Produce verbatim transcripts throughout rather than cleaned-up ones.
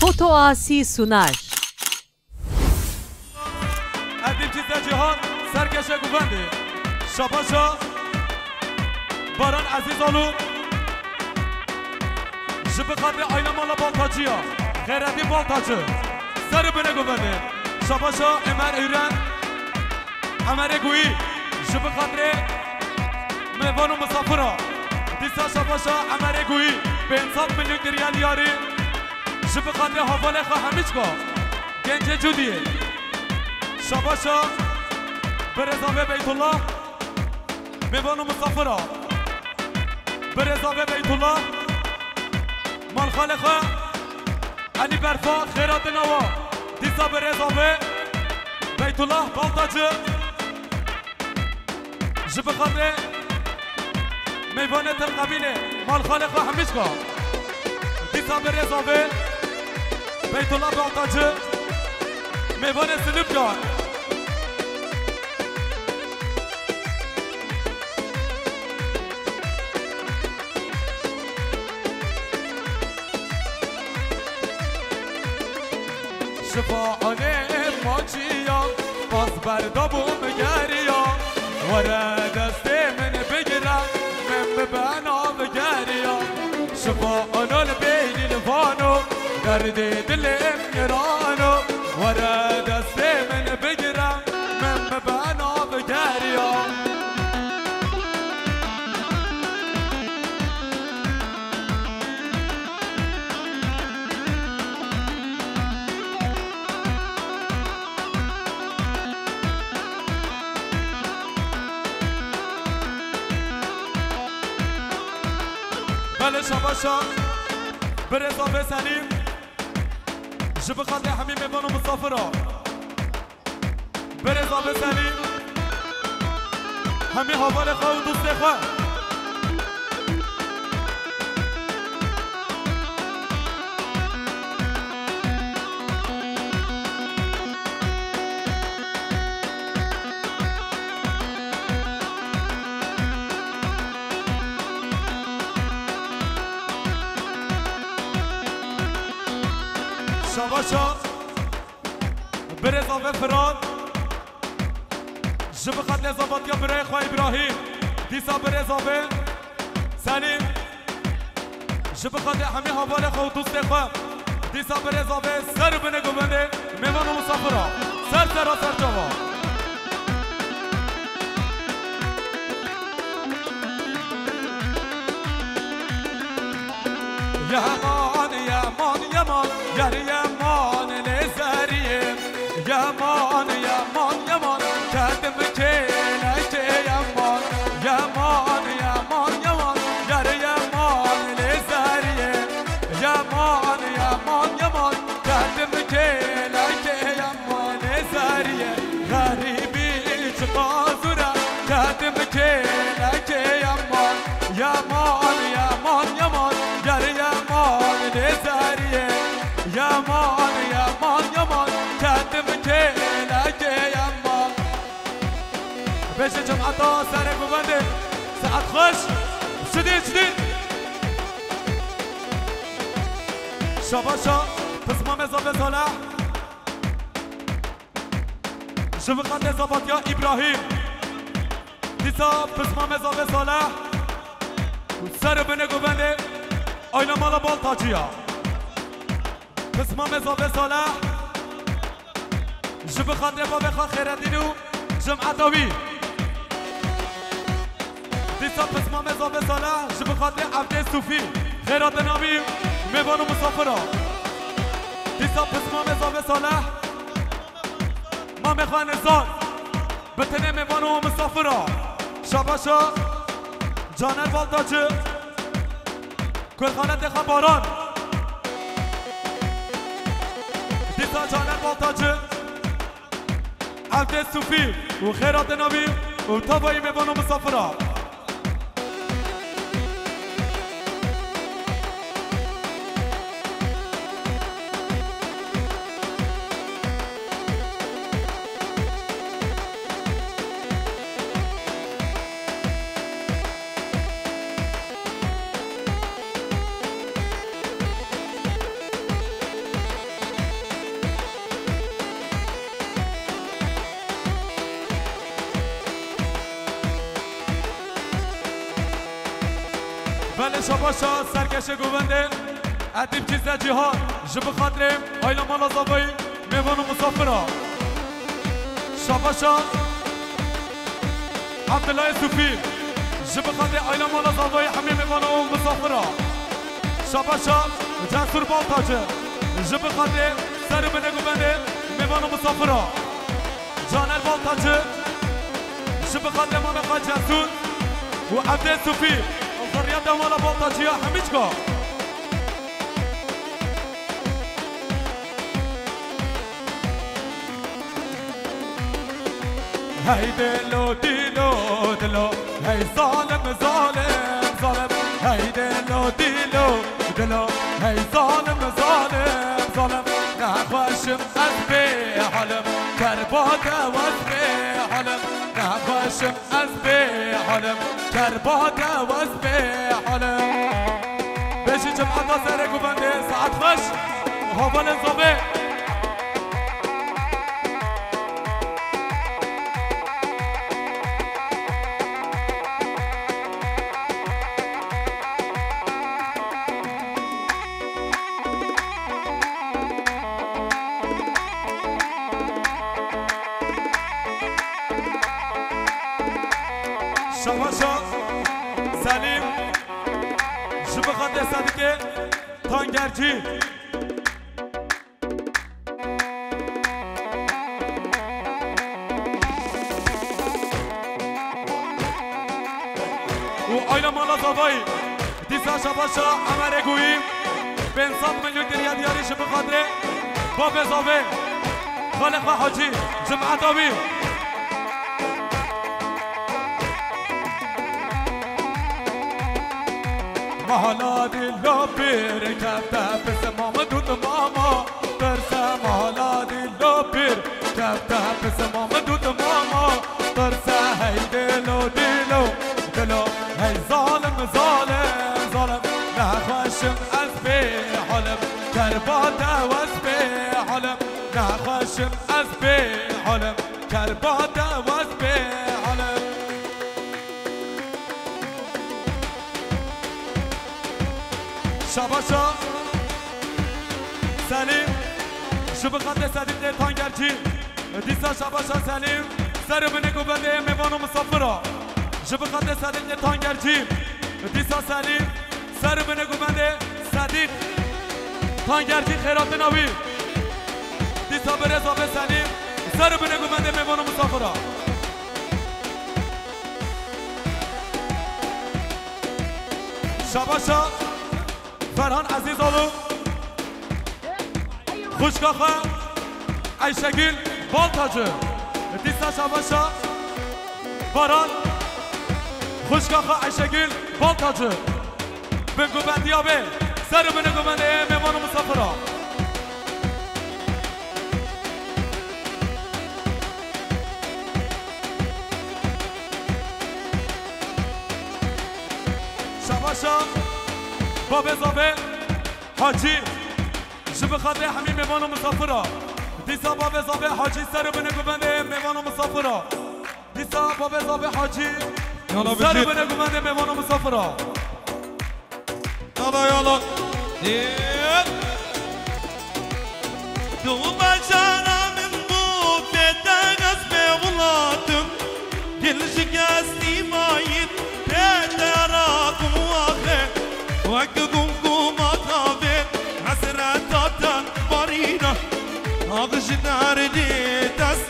Otoasi Sunar. Edîb Cîze Cîhan, serkeşe guvendê. Şabaşa Baran Ezîzoğlu. Ji bi xatirê Aynamala Baltacî ya. Xêretî Baltacî. Ser û binê guvendê. Şabaşa Emer Ewren. Emerê Guyî. Ji bi xatirê mêvan û misafira. Dîsa şabaşa Emerê Guyî. Pênc sed milyon riyal yarî. Ji bi xatirê havalê xwe Hemîçka. Gencê Cudiyê. Şabaşa Birêzavê Beytullah. Mêvan û misafira. Birêzavê Beytullah. Malxalê xwe. Elî Berfa, xêra dina wa. Dîsa Birêzavê Beytullah Baltacî. Ji bi xatirê mêvanê Tirqebîlê, malxalê xwe Hemîçka. Dîsa Birêzavê Beytullah Baltacî. Mêvanê Silûpya. Şifa anê maçiya, baz berdabûm geriya. Were destê min bigire, min bibe nav geriya. Şifa ana li beynî li vano, derdê dilê min girano. Were destê min bigire, min bibe nav geriya. Belê şabaşa Birêzavê Selîm. Ji bi xatirê hemî mêvan û misafira. Birêzavê Selîm. Hemî havalê xwe û dostê xwe. Şabaşa Birêzavê Firat. Ji bi xatirê zavatiya birayê xwe Îbrahîm. Dîsa Birêzavê Selîm. Ji bi xatirê hemî havalê xwe û dostê xwe. Dîsa Birêzavê ser û binê guvendê, mêvan û misafira. Ser sera ser çava. Yeman, yeman, yeman, yer yeman lê zeriyê. Yeman, yeman, yeman, ketim kêlekê yeman. Yeman, yeman, yeman, yer yeman lê zeriyê. Yeman, yeman, yeman, ketim kêlekê yeman lê zeriyê. Xerîbî çiqa zûr e, ketim kêlekê yeman. Yeman, yeman, yeman, yer yeman lê zeriyê. Yeman, yeman, yeman, ketim kêlekê yeman. Bêje cemata serê guvendê, saet xweş, şidî, şidî. Şabaşa, pismamê Zavê Saleh. Ji bi xatirê zavatiya Îbrahîm. Dîsa pismamê Zavê Saleh. Ser û binê guvendê Aynamala Baltacî ya. Pismamê Zavê Saleh. Ji bi xatirê bavê xwe Xêredîn û cemeta wî. Dîsa pismamê Zavê Saleh, ji bi xatirê Evdê Sufî. Xêra dina wî, mêvan û misafira. Dîsa pismamê Zavê Saleh. Mamê xwe Nizar. Bi tenê mêvan û misafira. Şabaşa Caner Baltacî. Kurxanetê xwe Baran. Dîsa Caner Baltacî. Evdê Sufî û xêra dina wî û tavayî mêvan û misafira. Şabaşa serkeşê govendê Edîp Cîze Cîhan ji bi xatirê aîla mala zavayî mêvan û misafira. Şabaşa Abdullah Sufî ji bi xatirê aîla mala zavayî hemî mêvan û misafira. Şabaşa Cesûr Baltacı ji bi xatirê ser û binê govendê mêvan û misafira. Caner Baltacı, ji bi xatirê mame xwe Cesûr û Evdê Sufî, zerriyeta mala Baltacı ya Hemîçka. Hey dilo dilo dilo, hey zalim zalim zalim, hey dilo dilo dilo, hey zalim zalim zalim. Nexweşim ez bê halim, kerbate wez bê halim. Nexweşim ez bê halim, kerbate wez bê halim. Bêjî cemata serê govendê saet xweş, hevalên zavê. Şabaşa Selîm ji bi xatirê Sedîqê Tangercî. Û aîla mala zavayî dîsa şabaşa Emerê Goyî pênc sed milyon kiriye diyarî ji bi xatirê bavê zavê xalê xwe Hacî, cimeta wî. Mahala dilo pir kefte pismam dut mama. Pirse mahala dilo pir kefte pismam dut mama. Pirse hey dilo dilo dilo, hey zalim zalim zalim. Nexweşim ez bê halim, kerbate wez bê halim. Nexweşim ez bê halim, kerbate wez bê halim. Şabaşa Selîm ji bi xatirê Sedîqê Tangercî. Dîsa şabaşa Selîm ser û binê govendê mêvan û misafira. Ji bi xatirê Sedîqê Tangercî. Dîsa Selîm ser û binê govendê Sedîq Tangercî, xêratina wî. Dîsa birêz avê Selîm ser û binê govendê mêvan û misafira. Şabaşa Ferhan Ezîzoğlu, xwişka xwe Eyşegül Baltacı. Dîsa şabaşa Ferhan, xwişka xwe Eyşegül Baltacı. Bin guvendiya bê, ser û binê guvendê mêvan û misafira. Şabaşa bavê zavê Hacî, ji bi xatirê hemî mêvan û misafira. Dîsa bavê zavê Hacî ser û binê guvendê mêvan û misafira. Dîsa bavê zavê Hacî, yala ser û binê guvendê mêvan û misafira. Yala, yala. Yê. Tu bacana min bû, pête ez bê welatim. Gil ji kesî mayîn, pête ra ku waxe. Wek gum guma tavê, hesreta te barîna. Ax ji derdê dest.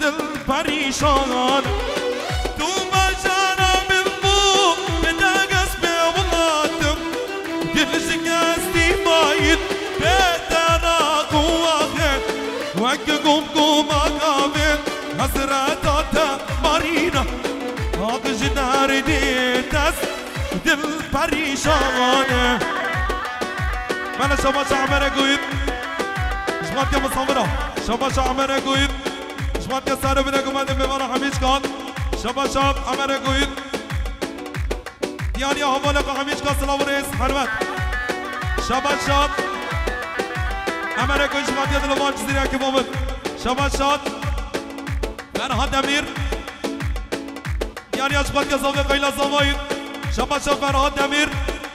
Dil perîşan, tu bacana min bû, bi dengest bê welatim. Dil ji kestî mayît, bê te ra ku waxe. Wek gum guma gavê, hesreta te marîna. Haq ji derdê dest, dil perîşan e. Mele şabaşa Emere Goyut. Ji xatiya misafira. Şabaşa Emere Goyut. Ji xatiya ser û binê gumendê mêvana Hemîçkan. Şabaşa Emere Goyut. Diyariya hevalê xwe Hemîçka silav û rêz, hermet. Şabaşa Emere Goyut ji xatiya dilovan Cizîrê Ekî Babin. Şabaşa Ferhat Demîr. Diyariya ji xatiya zavê Qeyla Zavayî. Şabaşa Ferhat Demîr.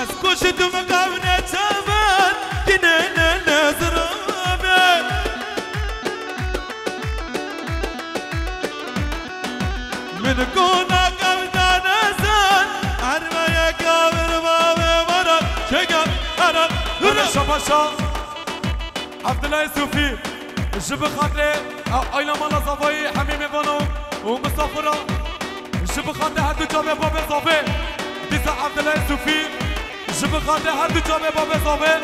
Ez kuştum qewne çavan, yine ne nezrabe. Min kona qewda nezan, ermeye kavir bavê mara, çekan ara. Hurra! Şabaşa. Evdilay Sufî, ji bi xatirê, e, ayna mala zavayî hemî mêvana û misafira, ji bi xatirê her du çavê babê zavê, dîsa Evdilay Sufî, ji bi xatirê her du çavê babê zavê,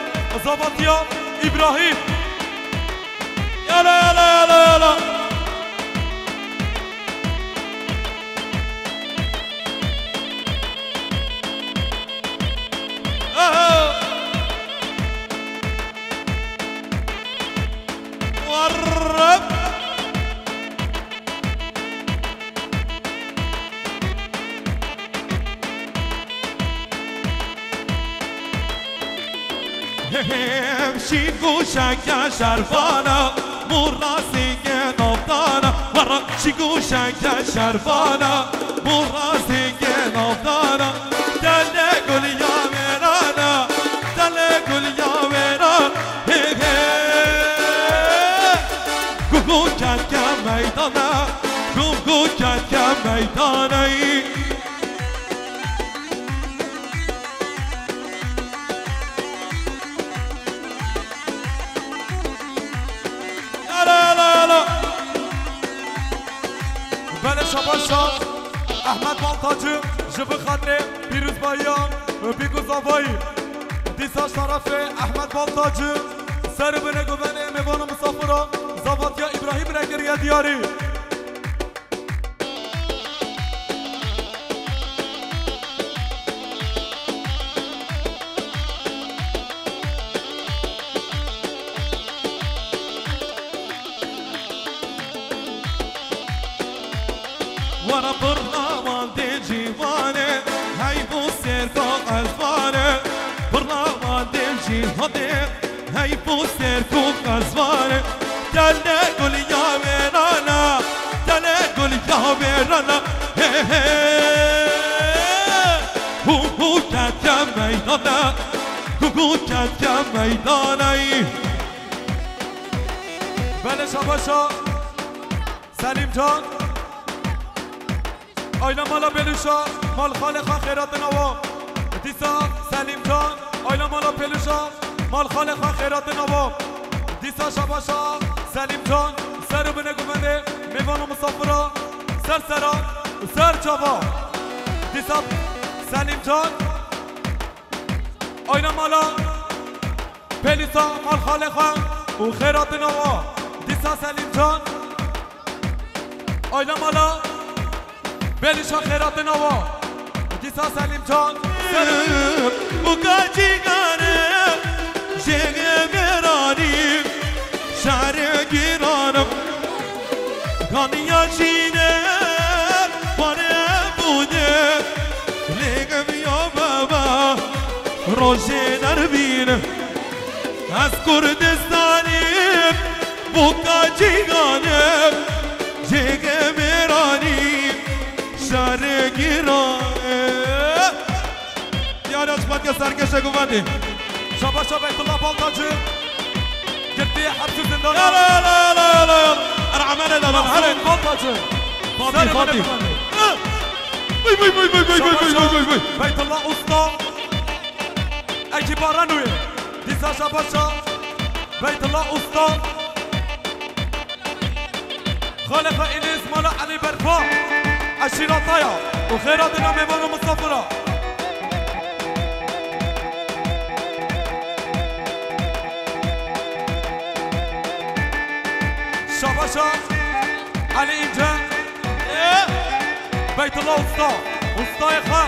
zavatiya Îbrahîm. Yala, yala, yala, yala. Hemşî guşeke şervana, murasî genavdana, wara şî guşeke şervana, murasî genavdana. Dele gul ya mêrana, dele gul ya mêran, he, he. Gugu keke meydana, gugu keke meydana. Yala, yala, yala. Belê şabaşa Ehmed Baltacı, ji bi xatirê pîrozbayiya Bîk û Zavayî. Dîsa şerefê Ehmed Baltacı, ser û binê guvenê mêvan û misafira, zavatiya Îbrahîm re kiriye diyarî. Wara birnawan dê cîvanê, hey bo serka qezvanê. Birnawan dê cîvanê, hey bo serko qezvanê. Dele gul ya mêrana, dele gul ya mêrana. He, he. Hu, hu, keke meydana, hu, hu, keke meydana. Belê şabaşa Selîm Can. Ayna mala Belûşa, mal xalê xwe xêratina wa. Dîsa Selîm Can, ayna mala Belûşa, mal xalê xwe xêratina wa. Dîsa şabaşa Selîm Can, ser û binê guvendê, mêvan û misafira, ser sera, ser çava. Dîsa Selîm Can, ayna mala Pelîsa mal xalê xwe û xêratina wa. Dîsa Selîm Can. Ayna mala Belîşa xêratina wa. Dîsa Selîm Can. Û kacî gane jêgê mêranî şarê gîranim. Kaniya jîne pane bûne lêgim ya baba rojê derbîne. Ez Kurdistanim, boka cîganim, cêgê mêranî, şarê gîranim. Diyar Açmatya serkeşe guvendê. Şabaşa Beytullah Baltacı, girtiye hepsi zindana. Yala, yala, yala, yala, yala. Er'amele de ben, Masum hele. Baltacı. Fatih, Fatih. Vay, vay, vay. Şabaşa Beytullah Usta. Ekîpa Renault'ê, dîsa şabaşa Beytullah Usta, Xalifa Îlîs mala Elî Berfa, eşîrata ya û xêratina mêvan û misafira. Şabaşa Elî Înce, Beytullah Usta, ustayê xwe.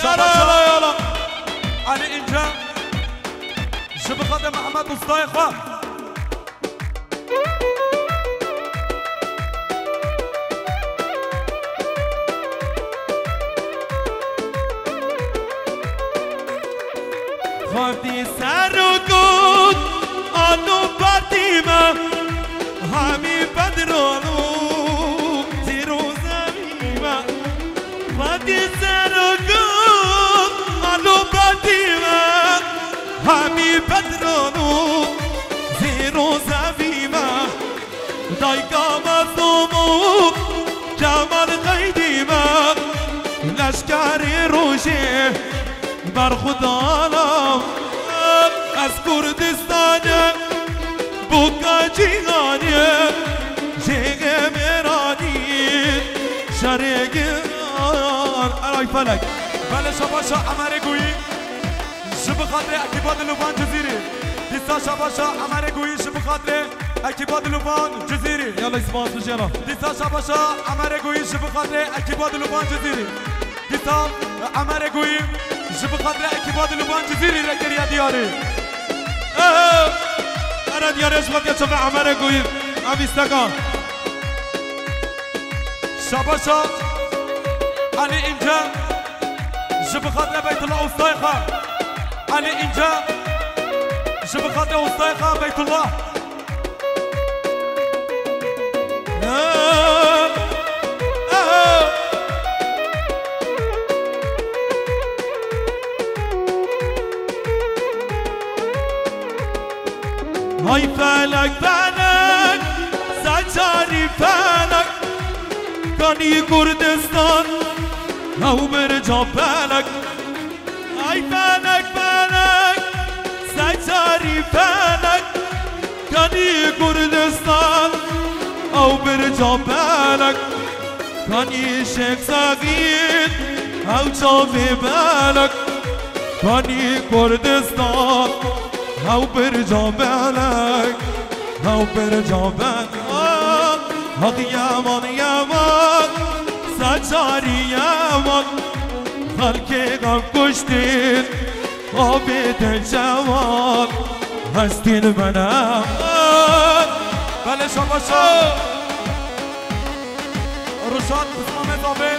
Yala, yala, yala. Elî Înce, ji bi xatirê Mehmet Ustayê xwe. Xwedî ser û got, alo partî me, hemî bedran û zîr û zemîn. Serokû, alo Betî me, hemî Bedran û zêr û zevî me, dayka Mezlûm û Kemal Qeydî me, leşkerê rojê berxwedana. Ez Kurdistanê, boka cîhanê, jêgê mêranî, şerê giran. Eray felek. Belê şabaşa Emerê Goyî, ji bi xatirê ekîba Dilovan Cizîrî. Dîsa şabaşa Emerê Goyî, ji bi xatirê ekîba Dilovan Cizîrî. Yallah, spas bi jêra. Dîsa şabaşa Emerê Goyî, ji bi xatirê ekîba Dilovan Cizîrî. Dîsa Emerê Goyî ji bi xatirê ekîba Dilovan Cizîrî re kiriye diyarî. Ehe! Ere diyarê ji xwe diye çaxê Emerê Goyî. Em vîsteka. Şabaşa Elî Înce ji bi xatirê Beytullah Ustayê xwe. Elî Înce ji bi xatirê Ustayê xwe Beytullah. Hay felek, felek, secarî felek, kanî Kurdistan, ew birca felek. Ay felek, felek, secarî felek, kanî Kurdistan, ew birca felek, kanî Şêx Seîd, ew çavê belek, kanî Kurdistan, ew birca felek. Ew birca beka, haq yeman yeman, secarî yeman, xelkê xev kuştîn, avê te cewan, hestîn me neman. Belê şabaşa. Ruşat, pisma me zavê.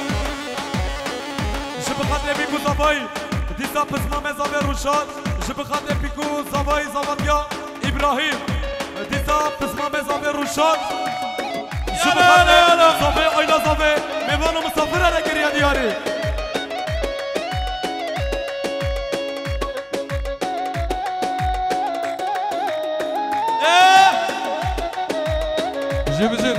Ji bi xatirê Pîk û Zavayî. Dîsa pisma me zavê Ruşat. Ji bi xatirê Pîk û Zavayî, Zavatya. Îbrahîm, dîsa pisma me zavê Rûşan. Ji bi xatirê zavê, ayna zavê, mêvan û misafir re kiriye diyarî. Jê bijîn.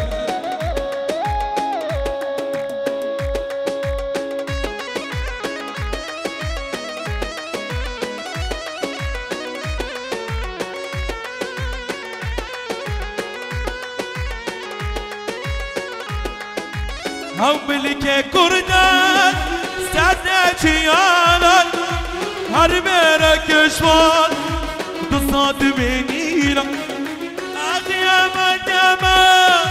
Ew milkê Kurdan, ser ne çiyanan, her bere kişvan, du sed mîlan. Ax yeman yeman,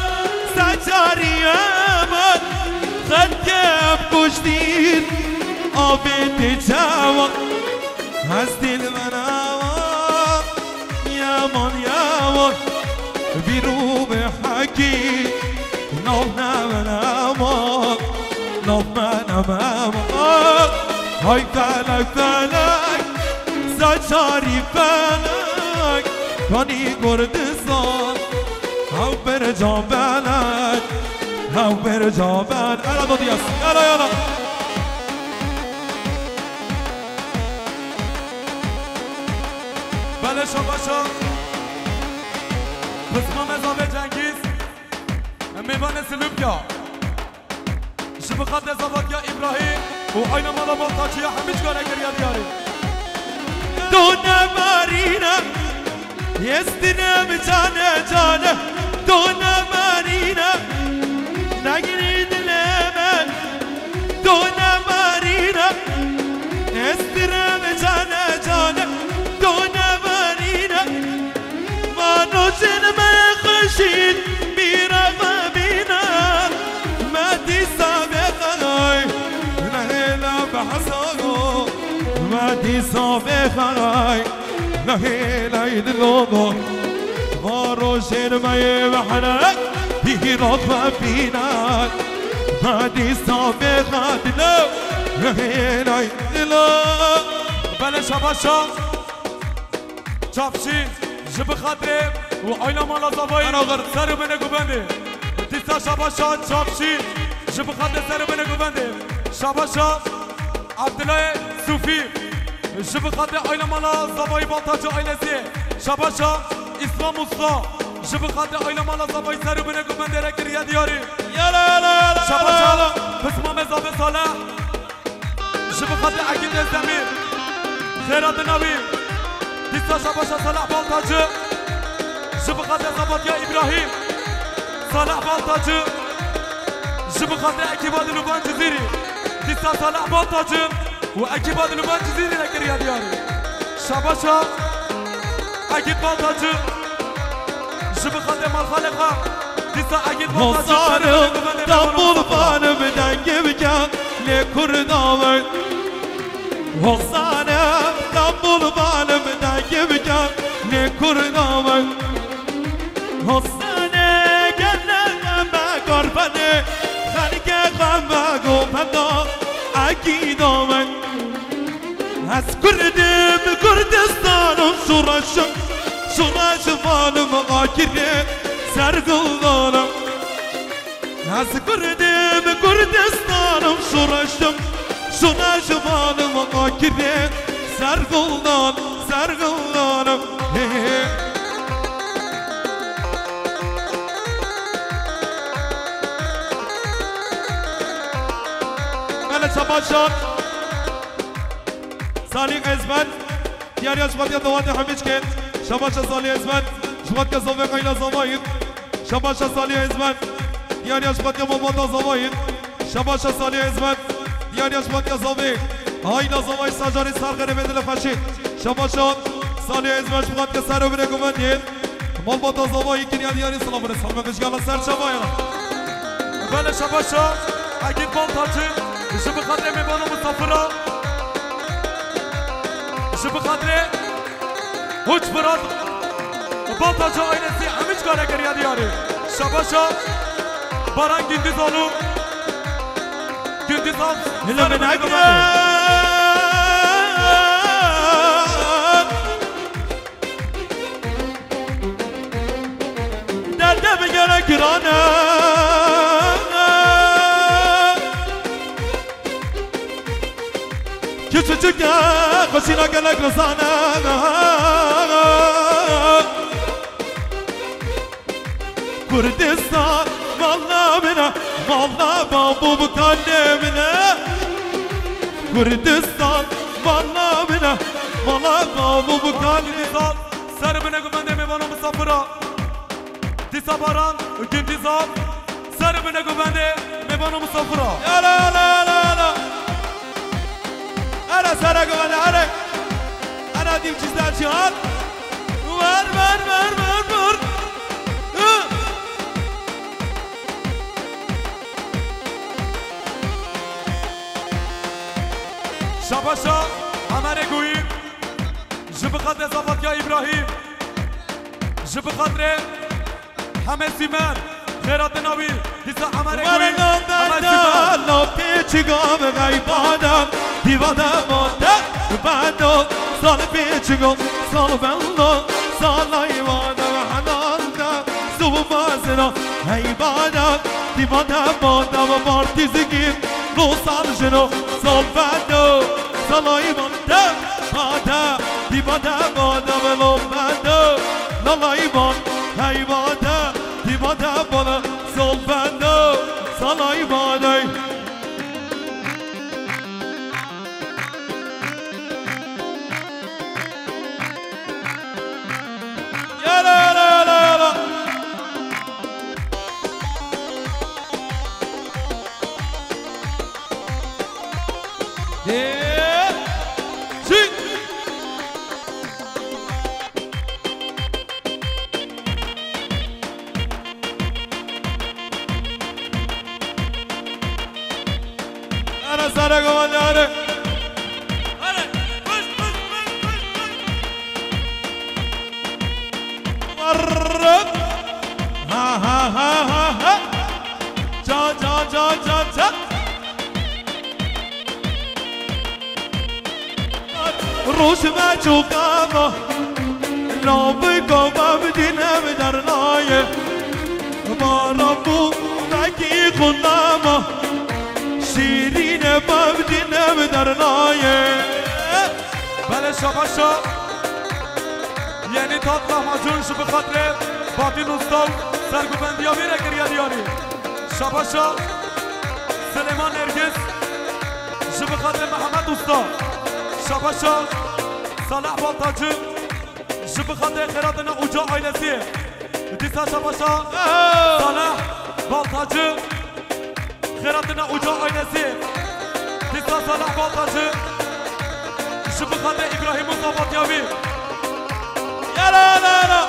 secarî yeman, xelkê em kuştîn, avê tê çawan. Hestî li me neman, yeman yeman, vî rû bê hekî, nav ne me neman, nav me ne me neman. Hay felek felek, secarî felek, kanî Kurdistan, hew birca belek, hew birca belek. Yala do diyas, yala yala. Belê şabaşa. Pisma me zavê Cengîz. Mêvanê Silûpya. Ji bi xatirê Zavatya Îbrahîm û ayna mala Maltaçiya hemî cigare kiriye diyarî. Tu ne barîne, ez dinim cane cane, tu ne barîne, negirî dilê min, tu ne barîne, ez dinim cane cane, tu ne barîne. Mano çin me xweşîn, mîra xwe bîne, me dîsa bêxay, nehêla behsa go, me dîsa bêxay, nehêlay dilo go. Va rojên me yê mehnek, hîra xwe bîne, me dîsa bêxa dilo, nehêlay dilo. Belê şabaşa. Çavşî, ji bi xatirê û ayna mala zavayî. Ana gir. Ser û binê gubendê. Dîsa şabaşa Çavşî, Ji bi xatirê ser û binê guvendê. Şabaşa Abdullah Sufi. Ji bi xatirê aile mala Zavayî Baltacı ailesi. Şabaşa İslam Usta. Ji bi xatirê aile mala Zavayî ser û binê guvendê re kiriye diyarî. Yala, yala, yala, Şabaşa yala, yala. Pismamê Zavê Salih. Ji bi xatirê Egîd Özdemir, Xêrat Dinawî, dîsa şabaşa Salih Baltacı, ji bi xatirê Zavatya İbrahim, Salih Baltacı, ji bi xatirê ekîba Dilûban Cizîrî, dîsa Salih Baltacı û ekîba Dilûban Cizîrî re kiriye diyarî. Şabaşa Egîd Baltacı, ji bi xatirê Malxalê xwe, dîsa Egîd Baltacı, Hosarim, Dembul banim dengim ke lê Kurda me. Hosarim, Dembul banim dengim ke lê Kurda me. Hosane gele me karfane, xelke xwe me gopenda, Egîda me. Ez Kurdim, Kurdistanim, şoreşim, şoreşim alim akirê sergildanim. Ez Kurdim, Kurdistanim, şoreşim, şoreşim alim akirê sergildan, sergildanim. He, he. Hele çabaşan. Salih Ezmen, diyariya ji xatiya dawatê Hemîçkê, şabaşa Salih Ezmen, ji xatiya Zavê Qayla Zavayî, şabaşa Salih Ezmen, diyariya ji xatiya Mamata Zavayî, şabaşa Salih Ezmen, diyariya ji xatiya Zavê, Hayla Zavayî Sacarê Sarxerê Bedile Xeşî, şabaşa Salih Ezmen ji xatiya ser û binê guvendê. Malbata Zavayî kiriya diyarî, silav re, salme vijgala ser çavaya. Bele şabaşa, Egîd Baltacı, ji bi xatirê mêvana misafira, ji bi xatirê Hoç Fırat Baltacı ailesi Hemîçka re kiriya diyarî. Şabaşa Baran Gündüzoğlu, Gündüzal, Hele min ekre. Derdê min gelek giran e. Küçücük e, xweşîna gelek rizan e. Kurdistan mala min e, mala babû bi kalê min e. Kurdistan mala min e, mala babû bi kalê. Gündüzal, ser bine guvendê mêvana misafira. Dîsa Baran, Gündüzal, ser bine guvendê mêvana misafira. Yala, yala, yala, yala. Hele sere guvendê, hele. Hele dîv çizden cihan. Ver, ver, ver, ver, ver. Hı. Şabaşa Emerê Goyî, ji bi xatirê Zavatya İbrahim, ji bi xatirê Heme Sîmer, Xêrat Dinawî, dîsa Emerê Goyî, Heme Sîmer. Lo pêçiga bi xeybada, dîva de mate, bendo, sal pêçigo, sal bendo, salay vada henanda, subu mazina, heybada, dîva de mate, partizigi, lo sal jino, sal bendo, salay vada, bada, dîva de mate, lo bendo, lalay van, heybada, dîva de bana, sol bendo, salay vadey. Yala, yala, yala, yala. Hey, sing. Ara sara govan yare. Ara, koş, koş, koş, koş, koş. Varrıp. Ha, ha, ha, ha, ha. Ca, ca, ca, ca, ca. Roj me çok ama, labika me dine mi dernaye. Bara bu, belki kundama. Şîrîne bavdîne bi dernaye. Belê şabaşa. Yenî tat lahmacun ji bi xatirê Batîn Usta û serguvendiya wî re kiriye diyarî. Şabaşa Silêman Nergis ji bi xatirê Mihemed Usta. Şabaşa Salih Baltacı. Ji bi xatirê Xêratina Uca ailesî. Dîsa şabaşa Salih Baltacı, Xêratina Uca ailesî. Dîsa Salih Baltacı. Ji bi xatirê Îbrahîm û Sabatya wî. Yala, yala, yala.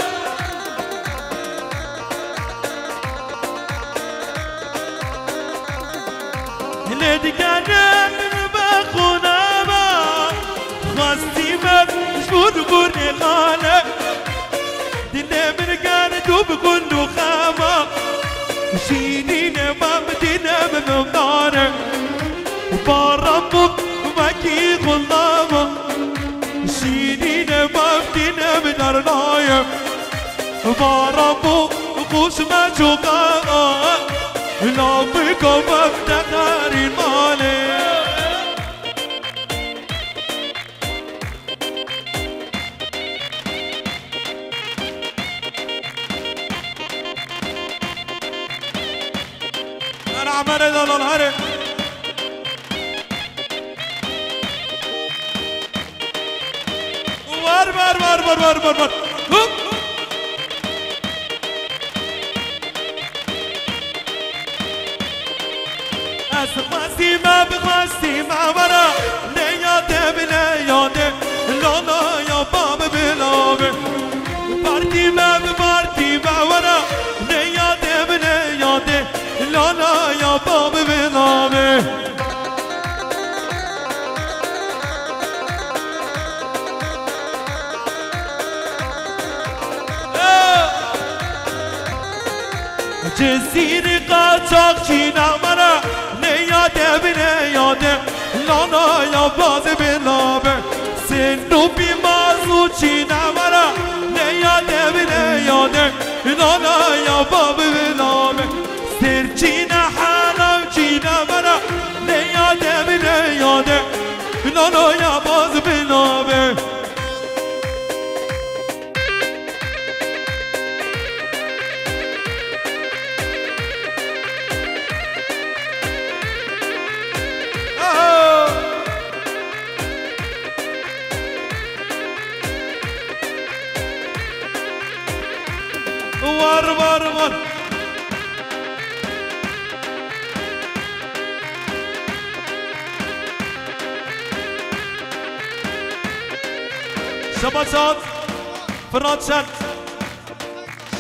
Lê digere min be xwe nebe, xwestî me ji bo li gor nêxane. Dilê min ger tu bi gund û xema, şîrîne me bi dîne min dare. Baran bû wekî xulama, şîrîne me bi dîne min dernaye. Bara bû xûş me coka, la bika me te xerîn malê. Her amerê dalal herê. Var, var, var. Hup. Ez xwestî me, bi xwestî me were, lê yadê bi lê yadê, lala ya bab bi lavê. Partî me, bi partî me were, lê yadê bi lê yadê, lala ya bab bi lavê. Cizîrî qaçaxçî namara, ne yade bi ne yade, lana ya bazê bi nabe. Sênûbî mazûçî namara, ne yade bi ne yade, lana ya babê bi nabe. Sêrçîne heramçîne me re, ne yade bi ne yade, nano ya baz bi nabe. Aha! War, war, war. Şebaşat Firat Şen.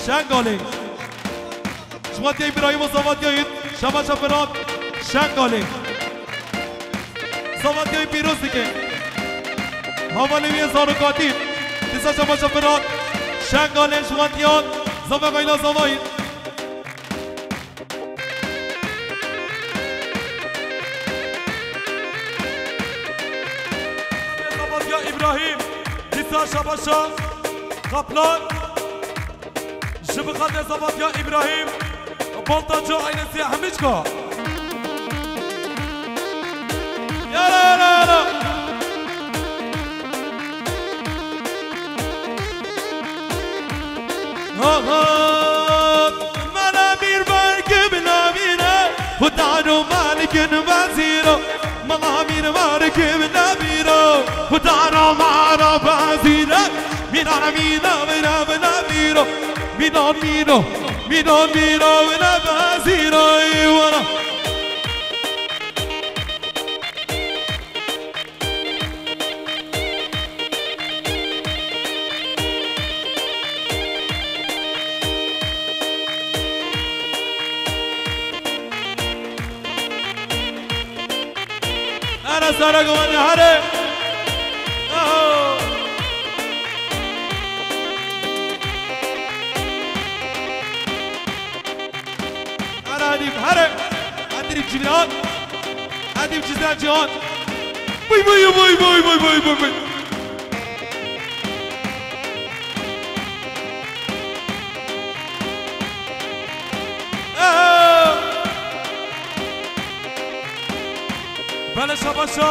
Şengalê. Ji xwetiya Îbrahîm û Savatiyayî, Şebaşa Firat, Şengalê. Savatiyayî pîroz dike. Havalê wî ye zarokatî. Dîsa Şebaşa Firat, Şengalê ji xwetiyan, zave xeyla zavayî. Zavatiya Îbrahîm, dîsa Şebaşa Kaplan. Ji bi xatirê Zavatiya Îbrahîm, Baltaco ailesiye hemîçka. Yara, yara, yara. Ha, ha. Mala mîr berkim navîne, Xudano malikin vezîro. Mala mîr berkim navîro, Xudano mara vezîre. Mînana mîna vira vina vîro. Mînan mîno, mînan mîno vina vezîro. Eyvallah. Here sere guhane here. Aho. Here Edîb here. Edîb Cîran. Edîb Cîran Cîhan. Vay vay vay vay vay vay vay vay. Aho. Belê şabaşa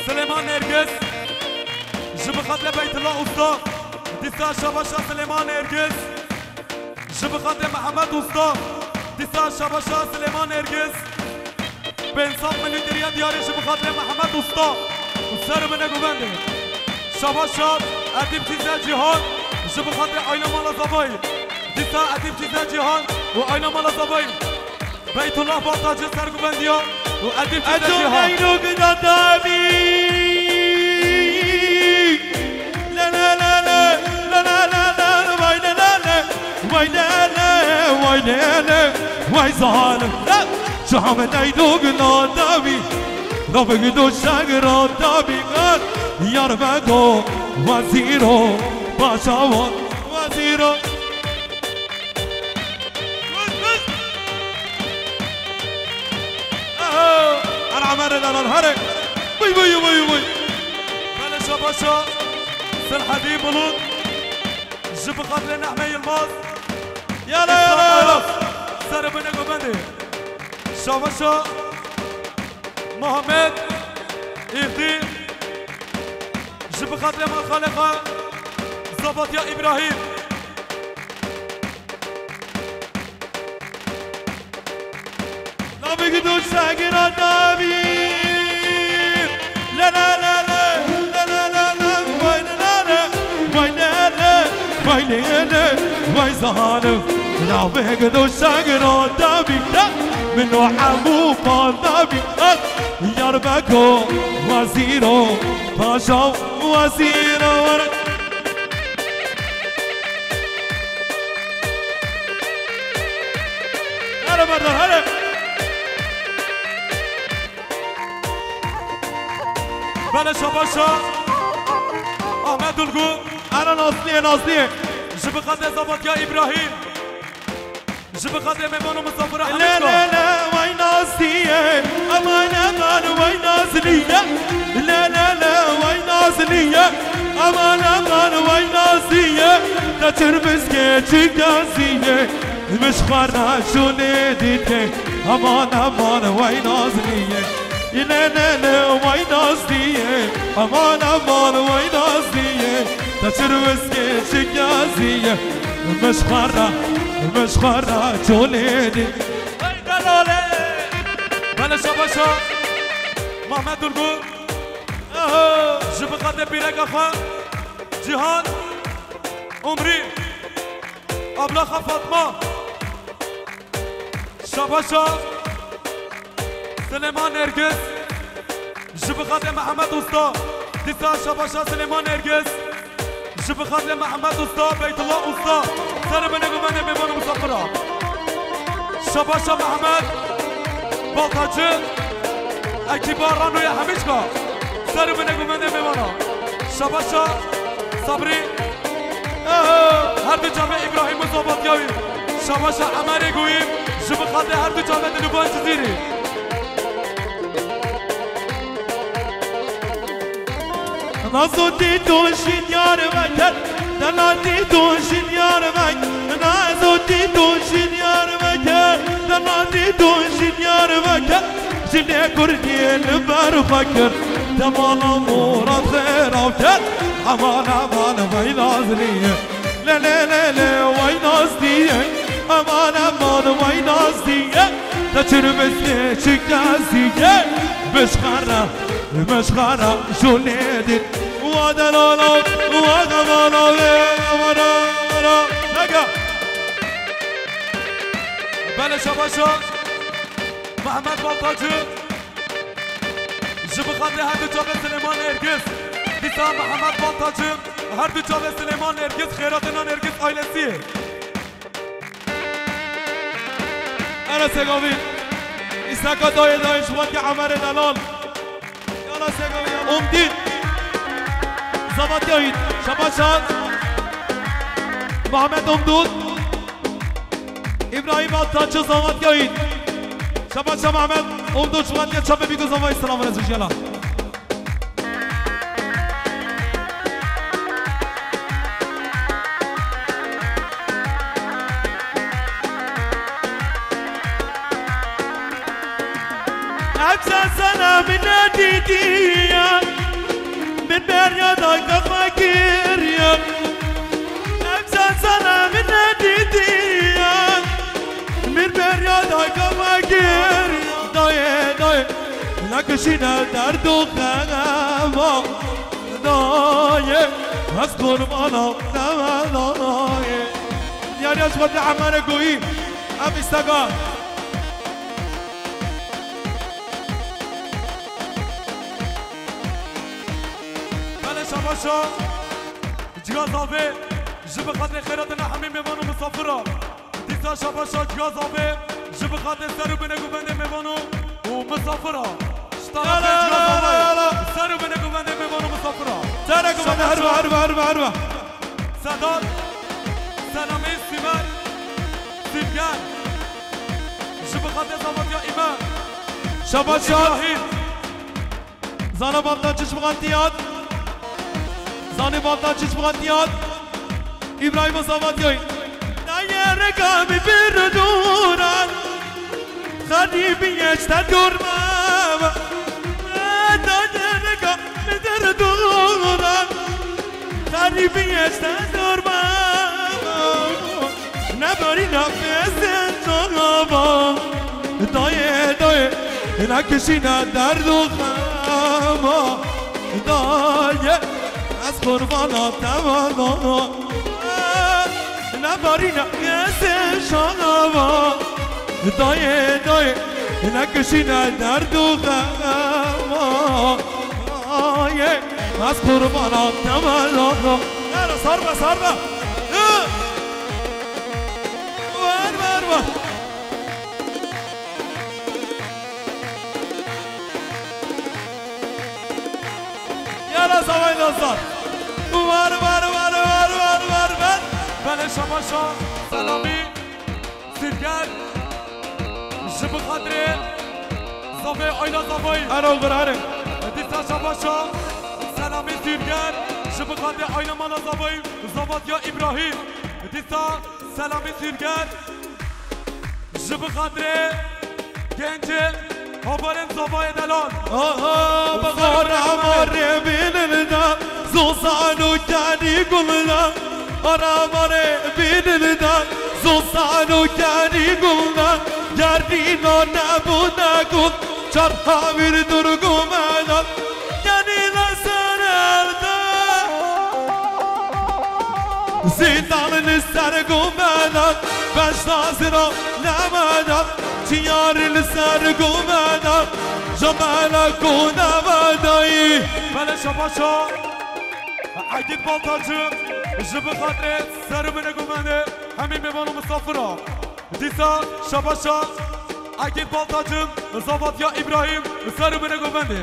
Silêman Nergis ji bi xatirê Beytullah Usta. Dîsa şabaşa Silêman Nergis ji bi xatirê Mihemed Usta. Dîsa şabaşa Silêman Nergis. Pênc sed milî diriya diyarê ji bi xatirê Mihemed Usta û ser û binê guvendê. Şabaşa Edîb Cîze Cîhan ji bi xatirê Ayna Mala Zavayî. Dîsa Edîb Cîze Cîhan û Ayna Mala Zavayî. Beytullah Baltacî ser guvendiya û Edîb Cîze Cîhan. Eto Eynû gida dabî. La la la la, la la la la, vay la la la, vay la la, vay la la, vay zalim. Çamin Eynû gida dabî. Rabigdo şegra dabî. Yar bego wezîro, paşawan wezîro. Ana Amerê Delal, herê. Vıy, vıy, vıy, vıy. Belê şabaşa Selhedî Bulut. Ji bi xatirê Nehme Yilmaz. Yala, yala, yala. Ser binê guvendê. Şabaşa Muhammed Îftî. Ji bi xatirê malxalê xwe Zabatiya Îbrahîm. Navê gido şagira dabî. La la la la, la la la la, vay la la la, vay la la, vay la la, vay zalim. Navê gido şagira dabî. Min o hemû pan dabî. Yar beko wezîro, paşa wezîro. Here berdar, here. Belê şabaşa Ahmet Ulgu. Ana Nazliyê, Nazliyê. Ji bi xatirê Zabatiya Îbrahîm. Ji bi xatirê mêvan û misafira Lê, Hemîd lê, lê, vay Nazliyê, aman, aman, vay Nazliyê. Lê, lê, lê, vay Nazliyê, aman, aman, vay Nazliyê. Te çirmiskê çi gaziyê, min ji xwe re şûnê dîtê. Aman, aman, vay Nazliyê. Lê, lê, lê, vay Nazliyê, aman, aman, vay Nazliyê. Te çirmiskê çi gaziyê, min ji xwe re, min ji xwe re şûnê dî. Hey Delale! Belê şabaşa Mehmet Durgun. Aha! Ji bi xatirê pîreka xwe Cîhan Umrî. Abla xwe Fatma. Şabaşa Silêman Nergis. Ji bi xatirê Mihemed Usta. Dîsa şabaşa Silêman Nergis. Ji bi xatirê Mihemed Usta, Beytullah Usta. Serê binê guvendê mêvan û misafira. Şabaşa Mihemed Baltacî. Ekîba Ranoya Hemîçka. Serê binê guvendê mêvana. Şabaşa Sabrî. Her du çavê Îbrahîm û Zabatya wî. Şabaşa Emerê Goyî. Ji bi xatirê her du çavê Dilûban Cizîrî. Nazo Tîto ji Diyarbekir, dela Tîto ji Diyarbekir, Nazo Tîto ji Diyarbekir, dela Tîto ji Diyarbekir, jinê Kurdî li ber xwe kir, demala Murad xêrav kir, eman, eman, vay Nazliyê. Lê, lê, lê, lê, vay Nazliyê, eman, eman, vay Nazliyê. Te çirmiskê çi gaziyê, min ji xwe re, min ji xwe re şûnê dît. Wa delala, wa xemala, wê xemala, xemala. Nega. Belê şabaşa Mehmet Baltacî. Ji bi xatirê her du çavê Silêman Nergis. Dîsa Mihemed Baltacî, her du çavê Silêman Nergis, xêratê na Nergis ailesiyê. Erê Segavî. Îsteka dayê dayê ji xwendê Emerê Delal. Yala Segavî ya. Umdîn. Zavatya Hîd. Şabaşa Mihemed Umdûn. Îbrahîm Altançı Zavatya Hîd. Şabaşa Mihemed Umdûn ji xwendê çapê bîgo zavayî selam rêz û jela. Hepsa sana min nedîtiye, min beriya dayka xwe kiriye. Hepsa sana min nedîtiye, min beriya dayka xwe kiriye. Dayê, dayê, nekişîne derd û xema. Dayê, ez qurbana te me dayê. Diyariya ji xwe te Emere Goyî, ev îstega. Belê şabaşa, cigazavê, ji bi xatirê xeyratina hemî mêvan û misafira. Dîsa şabaşa cigazavê, ji bi xatirê ser û binê guvendê mêvan û, û misafira. Ji tarafê cigazavê, ser û binê guvendê mêvan û misafira. Ser û guvendê, herba, herba, herba, herba. Sedat, Selamî, Sîmer, Sîvger. Ji bi xatirê zavatiya îme. Şabaşa. Îbrahîm. Zana Baltaçiç Muxatiyat. Zanî Baltaçiç Muxatiyat. Îbrahîm Zavatyoy. Dayê rika mi bir dûran. Xerîbî işte durma. Dayê rika mi bir dûran. Xerîbî işte durma. Nebarîna pêsên çava. Dayê, dayê, nekişîne derd û xema. Dayê, ez qurbana te me dana. Nebarîna pêsên çava. Dayê, dayê, nekişîne derd û xema. Dayê, ez qurbana te me dana. Yara, sarma, sarma. Ver, ver, ver. Yara, savay dostlar. Ver, ver, ver. Belê şabaşa, Selamî, Sîvger. Ji bi xatirê zavê, ayna zavayî. Ero, gurare. Dîsa şabaşa, Selamî, Sîvger. Ji bi xatirê ayna mala zavayî, zavatiya Îbrahîm. Dîsa Selamî Sîvger, ji bi xatirê gencê havarên zavayê delal. Aha, bixara marê bînilda, zozan û kenî gulda. Ara marê bînilda, zozan û kenî gulda. Gerdîna nebûne gul, çar havîr durgû medan. Kenî leser erde. Zîndal li ser gumeda, beşta zira nemeda, çiyar li ser gumeda, jamela ku nemedayî. Belê şabaşa, Egîd Baltacı, ji bi xatirê ser û binê gumendê, hemî mêvan û misafira. Dîsa şabaşa Egîd Baltacı, zavatiya Îbrahîm, ser û binê guvendê.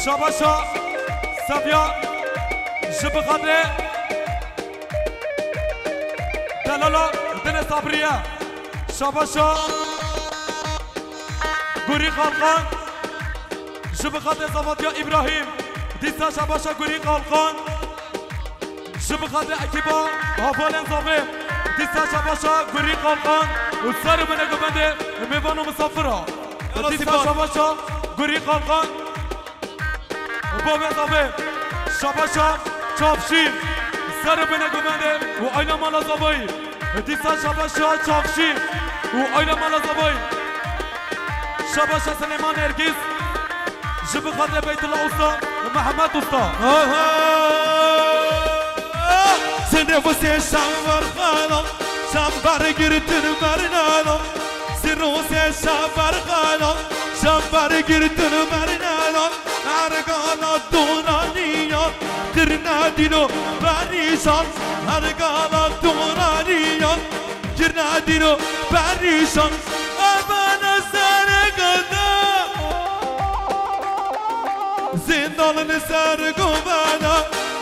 Şabaşa Seviya, ji bi xatirê delala Dinê Sabriye. Şabaşa Gurî Xalqan, ji bi xatirê zavatiya Îbrahîm. Dîsa şabaşa Gurî Xalqan. Ji bi xatirê ekîba havalên zavê, dîsa şabaşa Gurî Xalqan û ser û binê guvendê mêvan û misafira. Dîsa şabaşa Gurî Xalqan, bavê zavê, şabaşa Çavşî, ser û binê guvendê û ayna mala zavayî. Dîsa şabaşa Çavşî û ayna mala zavayî. Şabaşa Silêman Nergîs, ji bi xatirê Beytullah Usta, Mehmet Usta. Aha! Sende você şambar xana, şambar girtin bernana. Sirose şambar xana, şambar girtin bernana. Ergana donaniya, tirna dino perîşan. Ergana donaniya, Girna dîno perîşan, ebene serê gada. Zîndal li ser gumeda,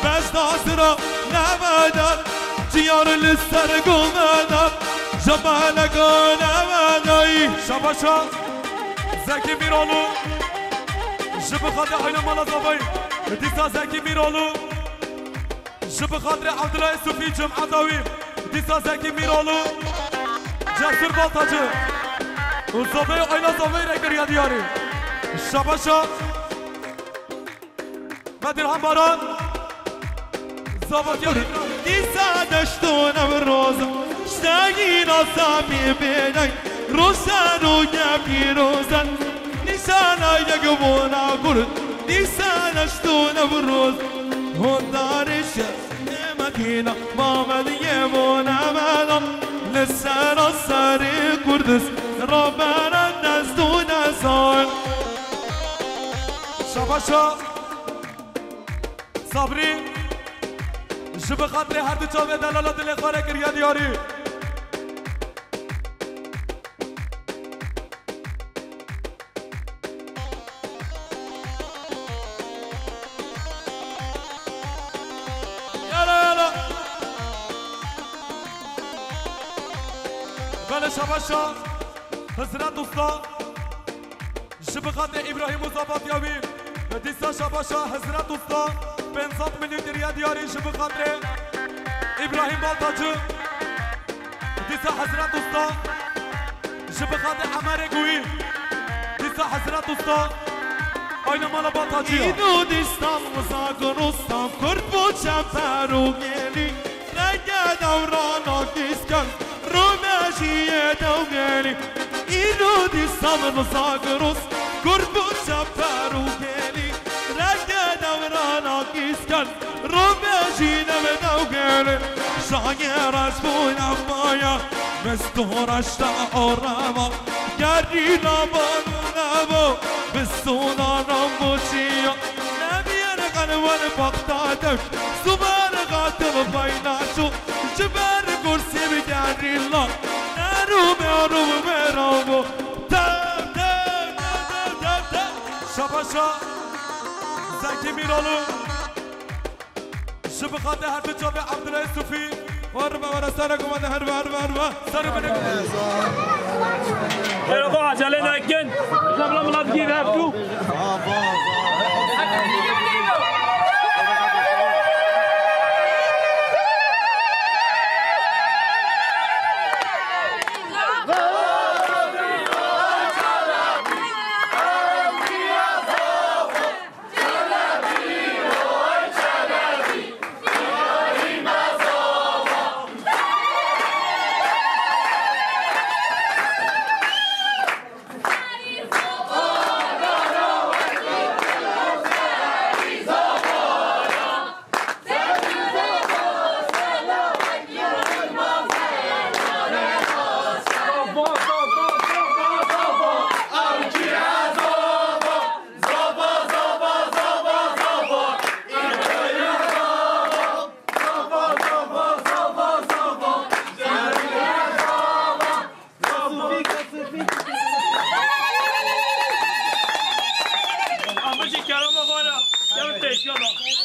beşta sira nemeda. Ciyar li ser gumeda, jamaleka nemedayî. Şabaşa Zekî Mîroğlu, ji bi xatirê ayna mala zavayî. Dîsa Zekî Mîroğlu. Ji bi xatirê Abdullah Sufi Cum'etawî, dîsa Zekî Mîroğlu, Cesur Baltacı û zavê ayna zavê re kiriye diyarî. Şabaşa. Bedirhan Baran. Zavat Yari. Dîsa deşto Newroz, ştagî nasamî bênay, roşan û ye pîroz e, nîşana yek bona Kurd, dîsa deşto Newroz, hondarê şe-, Medîna, Mamediyê bona meda, li sera serê Kurdis, rabere dest û desan. Şabaşa. Sabrî, ji bi xatirê her du çavê delala dilê xwe re kiriye diyarî. Yala, yala. Belê şabaşa Hizret Usta. Ji bi xatirê Îbrahîm û zavatya wî, dîsa şabaşa Hizret Usta, pênc sed milyon kiriye diyarî ji bi xatirê Îbrahîm Baltacî, dîsa Hizret Usta, ji bi xatirê Emerê Guwî, dîsa Hizret Usta, ayna mala Baltacî ya. Îro dîstan Mizagir Usta, Kurd bû çeper û gelî. Renge dewrana kîsken, rûmejiyê dewgelî. Îro dîsan Mizagir Usta, Kurd bû çeper û gelî. Renge dewrana kîsken, rûmejî nebe dewgelî. Şayê reş bû nefaya, bistû reşta oreva. Gerîla banu nebo, bistûna namboşiya. Nebiyene qelwen baxta deş, sumer qatil baynaşo, ji ber kursî bi gerîla, neru meru meravo. Tev, tev, tev, tev, tev, tev. Şabaşa Zekî Mîralu. Ji bi xatirê her du çavê Abdullah Yusufî. Were be, were sere ku me de her be, her be, her be. Ser û binê. Ê, xwe acele nekin. Jebla milat gî hevdû. Ama şey kerama bana. Ya teşekkür ederim.